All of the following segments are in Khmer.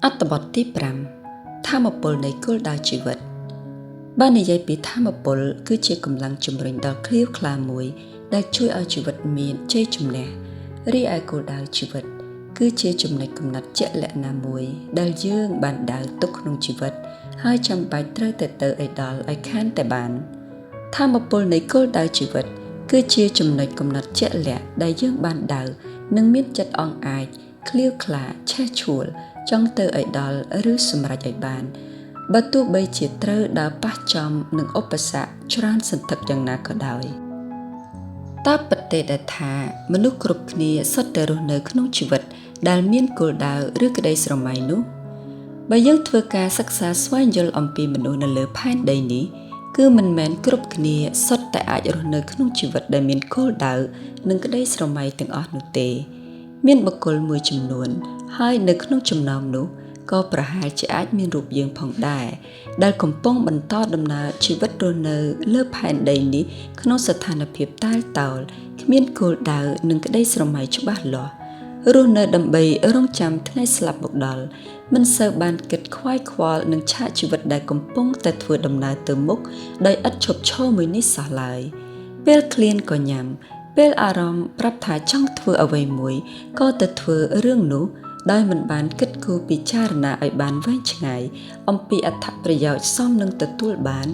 អត្ថបទទី5ធម្មពលនៃគោលដៅជីវិតបើនិយាយពីធម្មពលគឺជាកម្លាំងជំរុញដ៏ក្លៀវក្លាមួយដែលជួយឲ្យជីវិតមានជ័យជំនះរីឯគោលដៅជីវិតគឺជាចំណុចកំណត់ជាក់លាក់ណាមួយដែលយើងបានដៅទុកក្នុងជីវិតហើយចាំបាច់ត្រូវតែទៅឲ្យដល់ឲ្យខានតែបានធម្មពលនៃគោលដៅជីវិតគឺជាចំណុចកំណត់ជាក់លាក់ដែលយើងបានដៅនិងមានចិត្តអង់អាចក្លៀវក្លាឆេះឆួលចង់ទៅឲ្យដល់ឬសម្រេចឲ្យបានបើទោះបីជាត្រូវដើរប៉ះចំនឹងឧបសគ្គច្រើនសន្ធឹកយ៉ាងណាក៏ដោយតើពិតទេដែលថាមនុស្សគ្រប់គ្នាសុទ្ធតែរស់នៅក្នុងជីវិតដែលមានគោលដៅឬក្តីស្រមៃនោះបើយើងធ្វើការសិក្សាស្វែងយល់អំពីមនុស្សនៅលើផែនដីនេះគឺមិនមែនគ្រប់គ្នាសុទ្ធតែអាចរស់នៅក្នុងជីវិតដែលមានគោលដៅនិងក្តីស្រមៃទាំងអស់នោះទេមានបុគ្គលមួយចំនួនហើយនៅក្នុងចំណោមនោះក៏ប្រហែលជាអាចមានរូបយើងផងដែរដែលកំពុងបន្តដំណើរជីវិតរស់នៅលើផែនដីនេះក្នុងស្ថានភាពតាល់តោលគ្មានគោលដៅនិងក្តីស្រមៃច្បាស់លាស់រស់នៅដើម្បីរងចាំថ្ងៃស្លាប់មកដល់មិនសូវបានគិតខ្វាយខ្វល់នឹងឆាកជីវិតដែលកំពុងតែធ្វើដំណើរទៅមុខដោយឥតឈប់ឈរមួយនេះសោះឡើយពេលឃ្លានក៏ញ៉ាំពេលអារម្មណ៍ប្រាប់ថាចង់ធ្វើអ្វីមួយក៏ទៅធ្វើរឿងនោះដោយមិនបានគិតគូរពិចារណាឲ្យបានវែងឆ្ងាយអំពីអត្ថប្រយោជន៍សមនឹងទទួលបាន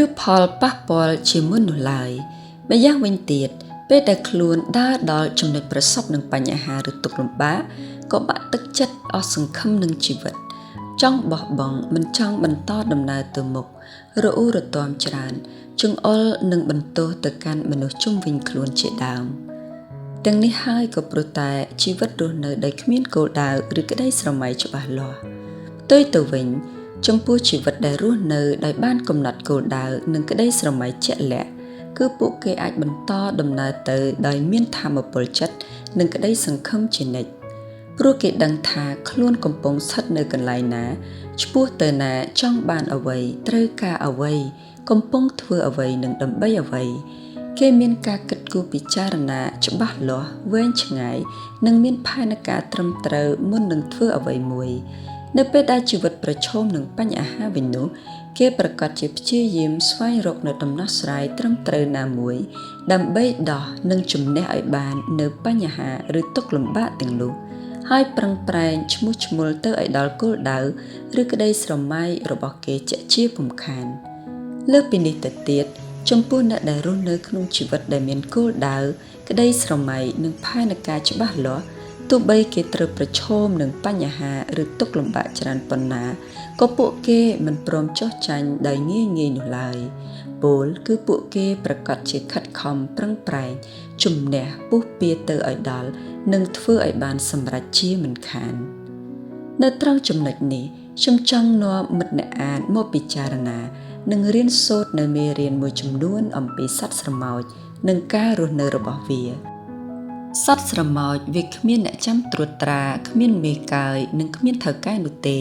ឬផលប៉ះពាល់ជាមុននោះឡើយម្យ៉ាងវិញទៀតពេលដែលខ្លួនដើរដល់ចំណុចប្រសពនឹងបញ្ហាឬទុក្ខលំបាកក៏បាក់ទឹកចិត្តអស់សង្ឃឹមនឹងជីវិតចង់បោះបង់មិនចង់បន្តដំណើរទៅមុខរអ៊ូរទាំច្រើនចង្អុលនិងបន្ទោសទៅកាន់មនុស្សជុំវិញខ្លួនជាដើមទាំងនេះហើយក៏ព្រោះតែជីវិតរស់នៅដោយគ្មានគោលដៅឬក្តីស្រមៃច្បាស់លាស់ផ្ទុយទៅវិញចំពោះជីវិតដែលរស់នៅដោយបានកំណត់គោលដៅនិងក្តីស្រមៃជាក់លាក់គឺពួកគេអាចបន្តដំណើរទៅដោយមានធម៌ពលចិត្តនិងក្តីសង្ឃឹមជានិច្ចព្រោះគេដឹងថាខ្លួនកំពុងស្ថិតនៅកន្លែងណាឆ្ពោះទៅណាចង់បានអ្វីត្រូវការអ្វីកំពុងធ្វើអ្វីនិងដើម្បីអ្វីគេមានការគិតគូរពិចារណាច្បាស់លាស់វែងឆ្ងាយនិងមានផែនការត្រឹមត្រូវមុននឹងធ្វើអ្វីមួយនៅពេលដែលជីវិតប្រឈមនឹងបញ្ហាវិញនោះគេប្រាកដជាព្យាយាមស្វែងរកនូវដំណោះស្រាយត្រឹមត្រូវណាមួយដើម្បីដោះនិងជំនះឲ្យបាននៅបញ្ហាឬទុក្ខលំបាកទាំងនោះហើយប្រឹងប្រែងឈ្មោះឈ្មោលទៅឲ្យដល់គោលដៅឬក្តីស្រមៃរបស់គេជាក់ជាពុំខានលើសពីនេះទៅទៀតចំពោះអ្នកដែលរស់នៅក្នុងជីវិតដែលមានគោលដៅក្តីស្រមៃនិងផែនការច្បាស់លាស់ទោះបីគេត្រូវប្រឈមនឹងបញ្ហាឬទុក្ខលំបាកច្រើនប៉ុណ្ណាក៏ពួកគេមិនព្រមចុះចាញ់ដោយងាយៗនោះឡើយពោលគឺពួកគេប្រាកដជាខិតខំប្រឹងប្រែងជំនះពុះពៀទៅឲ្យដល់និងធ្វើឲ្យបានសម្រេចជាមិនខាននៅត្រង់ចំណុចនេះខ្ញុំចង់នាំមិត្តអ្នកអានមកពិចារណានិងរៀនសូត្រនៅមេរៀនមួយចំនួនអំពីសត្វស្រមោចនិងការរស់នៅរបស់វាសត្វស្រមោចវាគ្មានអ្នកចាំត្រួតត្រាគ្មានមេកើយនិងគ្មានថៅកែនោះទេ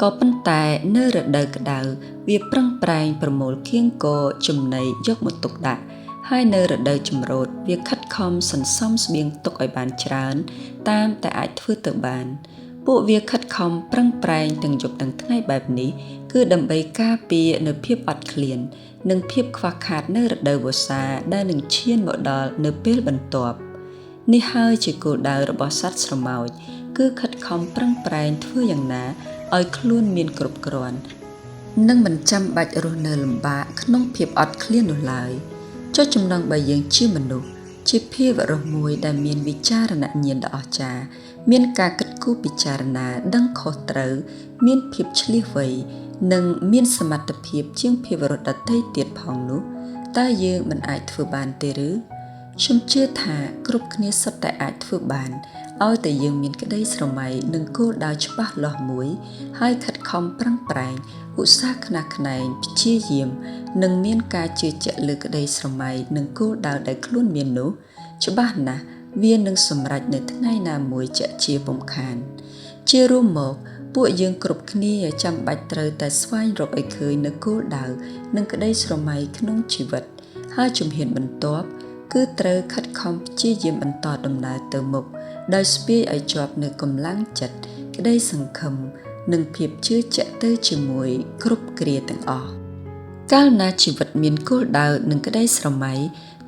ក៏ប៉ុន្តែនៅរដូវក្តៅវាប្រឹងប្រែងប្រមូលគៀងគរចំណីយកមកទុកដាក់ហើយនៅរដូវចម្រូតវាខិតខំសន្សំស្បៀងទុកឲ្យបានច្រើនតាមតែអាចធ្វើទៅបានពួកវាខិតខំប្រឹងប្រែងទាំងយប់ទាំងថ្ងៃបែបនេះគឺដើម្បីការពារនៅភាពអត់ឃ្លាននិងភាពខ្វះខាតនៅរដូវវស្សាដែលនឹងឈានមកដល់នៅពេលបន្ទាប់នេះហើយជាគោលដៅរបស់សត្វស្រមោចគឺខិតខំប្រឹងប្រែងធ្វើយ៉ាងណាឲ្យខ្លួនមានគ្រប់គ្រាន់និងមិនចាំបាច់រស់នៅលំបាកក្នុងភាពអត់ឃ្លាននោះឡើយចុះចំណងបើយើងជាមនុស្សជាភាវៈរស់មួយដែលមានវិចារណញ្ញាណដ៏អស្ចារ្យមានការគិតគូរពិចារណាដឹងខុសត្រូវមានភាពឈ្លាសវៃនិងមានសមត្ថភាពជាងភាវៈរស់ដទៃទៀតផងនោះតើយើងមិនអាចធ្វើបានទេឬខ្ញុំជឿថាគ្រប់គ្នាសុទ្ធតែអាចធ្វើបានឲ្យតែយើងមានក្តីស្រមៃនិងគោលដៅច្បាស់លាស់មួយហើយខិតខំប្រឹងប្រែងឧស្សាហ៍ខ្នះខ្នែងព្យាយាមនិងមានការជឿជាក់លើក្តីស្រមៃនិងគោលដៅដែលខ្លួនមាននោះច្បាស់ណាស់វានឹងសម្រេចនៅថ្ងៃណាមួយជាក់ជាពុំខានជារួមមកពួកយើងគ្រប់គ្នាចាំបាច់ត្រូវតែស្វែងរកឲ្យឃើញនៅគោលដៅនិងក្តីស្រមៃក្នុងជីវិតហើយជំហានបន្ទាប់គឺត្រូវខិតខំព្យាយាមបន្តដំណើរទៅមុខដោយស្ពាយឲ្យជាប់នៅកម្លាំងចិត្ត ក្តីសង្ឃឹមនិងភាពជឿជាក់ទៅជាមួយគ្រប់គ្រាទាំងអស់កាលណាជីវិតមានគោលដៅនិងក្តីស្រមៃ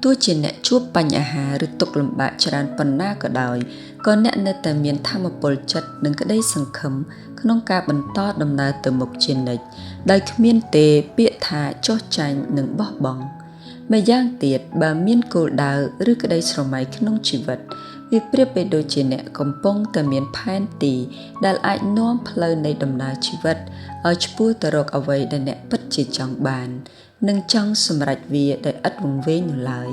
ទោះជាអ្នកជួបបញ្ហាឬទុក្ខលំបាកច្រើនប៉ុណ្ណាក៏ដោយក៏អ្នកនៅតែមានថាមពលចិត្តនិងក្តីសង្ឃឹមក្នុងការបន្តដំណើរទៅមុខជានិច្ចដោយគ្មានទេពាក្យថាចុះចាញ់និងបោះបង់ម្យ៉ាងទៀតបើមានគោលដៅឬក្តីស្រមៃក្នុងជីវិតវាប្រៀបបីដូចជាអ្នកកំពុងតែមានផែនទីដែលអាចនាំផ្លូវនៃដំណើរជីវិតឲ្យឆ្ពោះទៅរកអ្វីដែលអ្នកពិតជាចង់បាននិងចង់សម្រេចវាដោយឥតវង្វេងនោះឡើយ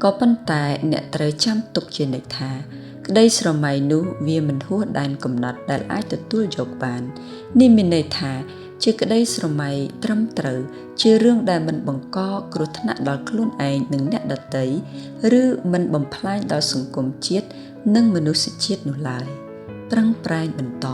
ក៏ប៉ុន្តែអ្នកត្រូវចាំទុកជានិច្ចថាក្តីស្រមៃនោះវាមិនហួសដែនកំណត់ដែលអាចទទួលយកបាននេះមានន័យថាជាក្តីស្រមៃត្រឹមត្រូវជារឿងដែលមិនបង្កគ្រោះថ្នាក់ដល់ខ្លួនឯងនិងអ្នកដទៃឬមិនបំផ្លាញដល់សង្គមជាតិនិងមនុស្សជាតិនោះឡើយប្រឹងប្រែងបន្ត